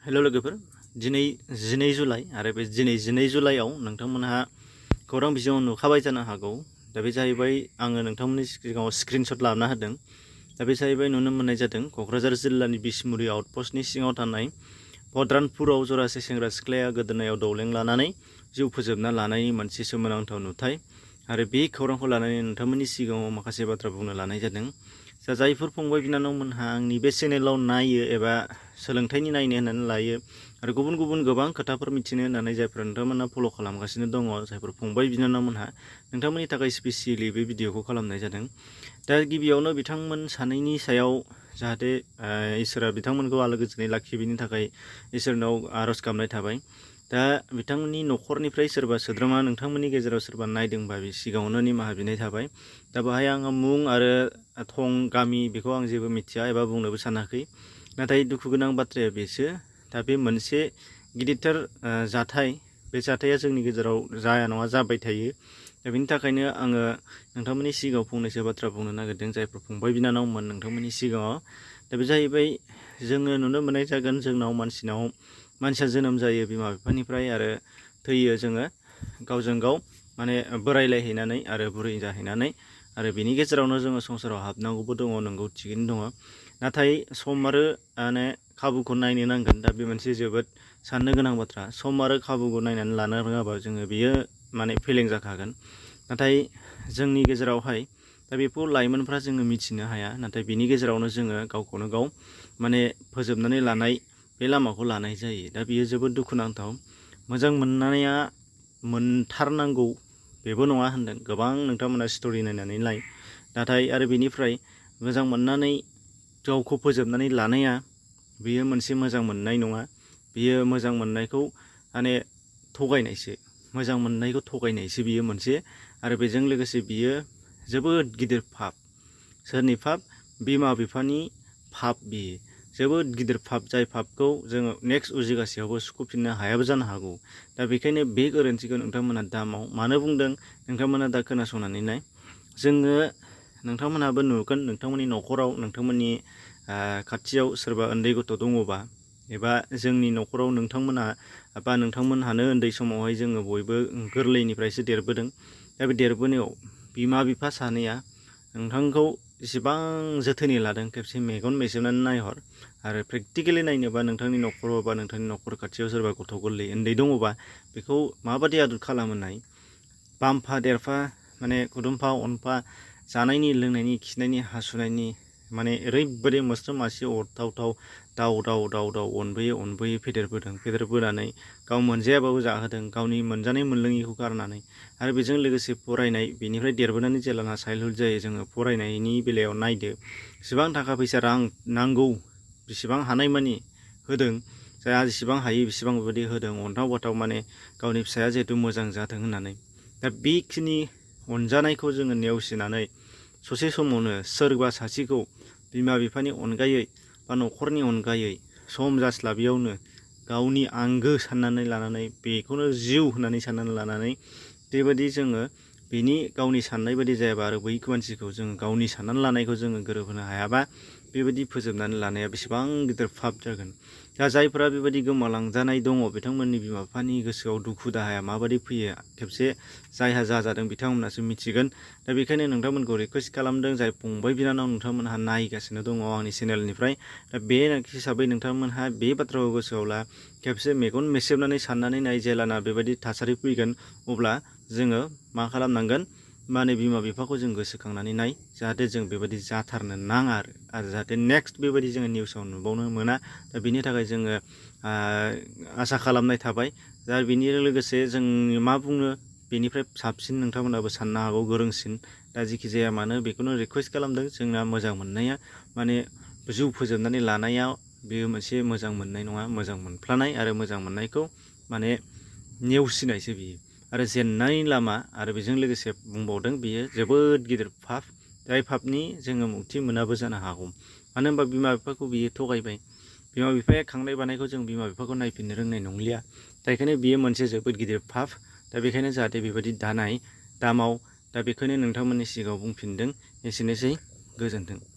हेल' लोगोफोर, दिनै 12 जुलाइ आरो बे दिनै 12 जुलाइआव नोंथांमोनहा खौरां बिजोङाव नुखाबाय जानो हागौ। दा बे जाहैबाय आङो नोंथांमोननि सिगाङाव स्क्रिनशट लाबोना होदों। दा बे जाहैबाय नुनो मोननाय जादों क'क्राझार जिल्लानि बिसमुरि आउटपस्टनि सिङाव थानाय भद्रानपुराव जरासे सेंग्रा सिख्लाया गोदोनायाव दौलें लानानै जिउ फोजोबना लानायनि मोनसे सोमोनांथाव नुथाय आरो बे खौरांखौ लानानै नोंथांमोननि सिगाङाव माखासे बाथ्रा बुंनो लानाय जादों। दा जायफोर फंबाय बिनानावमोनहा आंनि बे चेनेलाव नायो एबा सोलोंथाइनि नायनो होननानै लायो आरो गुबुन गुबुन गोबां खोथाफोर मिथिनो होननानै जायफोर नोंथांमोना फल' खालामगासिनो दङ, जायफोर फंबाय बिनानावमोनहा नोंथांमोननि थाखाय स्पेसियेलि बे भिडिअखौ खालामनाय जादों। दा गिबियावनो बिथांमोन सानैनि सायाव जाहाथे इसोरा बिथांमोनखौ आलो गोजोनै लाखियो, बिनि थाखाय इसोरनाव आर'ज गाबनाय थाबाय। दा बिथांमोननि न'खरनिफ्राय सोरबा सोद्रोमा नोंथांमोननि गेजेराव सोरबा नायदोंबा बे सिगाङावनो निमाहा बिनाय थाबाय। दा बाहाय आङो मुं आरो थं गामि बेखौ आं जेबो मिथिया एबा बुंनोबो सानाखै। नाथाय दुखु गोनां बाथ्राया बेसो, दा बे मोनसे गिदिरथार जाथाय, बे जाथाया जोंनि गेजेराव जाया नङा जाबाय थायो। दा बेनि थाखायनो आङो नोंथांमोननि सिगाङाव फंनैसो बाथ्रा बुंनो नागिरदों, जायफोर फंबाय बिनानावमोन नोंथांमोननि सिगाङाव। दा बे जाहैबाय जोङो नुनो मोननाय जागोन, जोंनाव मानसिया जोनोम जायो बिमा बिफानिफ्राय आरो थैयो जोङो गावजों गाव माने बोरायलायहैनानै आरो बुरै जाहैनानै, आरो बिनि गेजेरावनो जोङो संसाराव हाबनांगौबो दङ, नंगौ थिगैनो दङ। नाथाय सम आरो खाबुखौ नायनो नांगोन। दा बे मोनसे जोबोद साननो गोनां बाथ्रा। सम आरो खाबुखौ नायनानै लानो रोङाबा जोङो बियो माने फेलें जाखागोन। नाथाय जोंनि गेजेरावहाय दा बेखौ लाइमोनफ्रा जोङो मिथिनो हाया, नाथाय बिनि गेजेरावनो जोङो गावखौनो गाव माने फोजोबनानै लानाय बे लामाखौ लानाय जायो। दा बियो जोबोद दुखुनांथाव। मोजां मोननाया मोनथारनांगौ बेबो नङा होनदों, गोबां नोंथांमोना स्ट'रि नायनानै नाय। नाथाय आरो बेनिफ्राय मोजां मोननानै गावखौ फोजोबनानै लानाया बेयो मोनसे मोजां मोननाय नङा। बियो मोजां मोननायखौ माने थगायनायसो, मोजां मोननायखौ थगायनायसो बियो मोनसे। आरो बेजों लोगोसे बियो जोबोद गिदिर पाप। सोरनि पाप? बिमा बिफानि पाप। बियो जोबोद गिदिर पाप, जाय पापखौ जोङो नेक्स्ट उजिगासेयावबो सुख'फिननो हायाबो जानो हागौ। दा बेखायनो बे गोरोन्थिखौ नोंथांमोना दा माव। मानो बुंदों नोंथांमोना दा खोनासंनानै नाय। जोङो नोंथांमोनहाबो नुगोन, नोंथांमोननि न'खराव नोंथांमोननि खाथियाव सोरबा उन्दै गथ' दङबा, एबा जोंनि न'खराव नोंथांमोनहा बा नोंथांमोनहानो उन्दै समावहाय जोङो बयबो गोरलैनिफ्रायसो देरबोदों। दा बे देरबोनायाव बिमा बिफा सानैया नोंथांखौ जेसेबां जोथोनै लादों, खेबसे मेगन मेसेबनानै नायहर। आरो प्रेक्टिकेलि नायनोबा नोंथांनि न'खराव बा नोंथांनि न'खर खाथियाव सोरबा गथ' गोरलै उन्दै दङबा बेखौ माबादि आदर खालामो नाय। बामफा देरफा माने खुदुमफा अनफा, जानायनि लोंनायनि खिनायनि हासुनायनि माने ओरैबायदि मोस्रोम मासे अरथावथाव दाउ दाउ दाउ दाउ अनबोयै फेदेरबोनानै गाव मोनजायाबाबो जाहोदों, गावनि मोनजानाय मोनलोङिखौ गारनानै। आरो बेजों लोगोसे फरायनाय, बेनिफ्राय देरबोनानै जेब्लाना चाइल्डहुड जायो, जोङो फरायनायनि बेलायाव नायदो, बेसेबां थाखा फैसा रां नांगौ बेसेबां हानायमानि होदों, जायहा जेसेबां हायो बेसेबां बेबायदि होदों, अनथाव बाथाव माने गावनि फिसाया जिहेथु मोजां जाथों होननानै। दा बेखिनि अनजानायखौ जोङो नेवसिनानै ससे समावनो सोरबा सासेखौ बिमा बिफानि अनगायै बा न'खरनि अनगायै सम जास्लाबियावनो गावनि आंगो साननानै लानानै, बेखौनो जिउ होननानै साननानै लानानै, बेबायदि जोङो बेनि गावनि साननाय बायदि जायाबा आरो बै मानसिखौ जोङो गावनि साननानै लानायखौ जोङो गोरोबहोनो हायाबा, बेबायदि फोजोबनानै लानाया बेसेबां गिदिर पाप जागोन। दा जायफोरा बेबायदि गोमालांजानाय दङ, बिथांमोननि बिमा बिफानि गोसोआव दुखु दाहाया माबायदि फैयो, खेबसे जायहा जाजादों बिथांमोनासो मिथिगोन। दा बेखायनो नोंथांमोनखौ रिकुवेस्ट खालामदों, जाय फंबाय बिनानाव नोंथांमोनहा नायगासिनो दङ आंनि चेनेलनिफ्राय, दा बे हिसाबै नोंथांमोनहा बे बाथ्राखौ गोसोआव ला। खेबसे मेगन मेसेबनानै साननानै नाय, जेलाना बेबायदि थासारि फैगोन, अब्ला जोङो मा खालामनांगोन, माने बिमा बिफाखौ जों गोसोखांनानै नाय, जाहाथे जों बेबायदि जाथारनो नाङा आरो जाहाथे नेक्स्ट बेबायदि जोङो निउसाव नुबावनो मोना। दा बिनि थाखाय जोङो आसा खालामनाय थाबाय। दा बिनि लोगोसे जों मा बुंनो, बेनिफ्राय साबसिन नोंथांमोनाबो साननो हागौ, गोरोंसिन। दा जेखि जाया मानो बेखौनो रिकुवेस्ट खालामदों। जोंना मोजां मोननाया माने जिउ फोजोबनानै लानायाव बेयो मोनसे मोजां मोननाय नङा, मोजां मोनफ्लानाय आरो मोजां मोननायखौ माने नेवसिनायसो बियो। आरो जेननायनि लामा, आरो बेजों लोगोसे बुंबावदों बियो जोबोद गिदिर पाप, जाय पापनि जोङो मुक्ति मोनाबो जानो हागौ। मानो होनबा बिमा बिफाखौ बियो थगायबाय। बिमा बिफाया खांनाय बानायखौ जों बिमा बिफाखौ नायफिननो रोंनाय नंलिया। दा बेखायनो बियो मोनसे जोबोद गिदिर पाप। दा बेखायनो जाहाथे बेबायदि दामाव। दा बेखौनो नोंथांमोननि सिगाङाव बुंफिनदों। एसेनोसै, गोजोन्थों।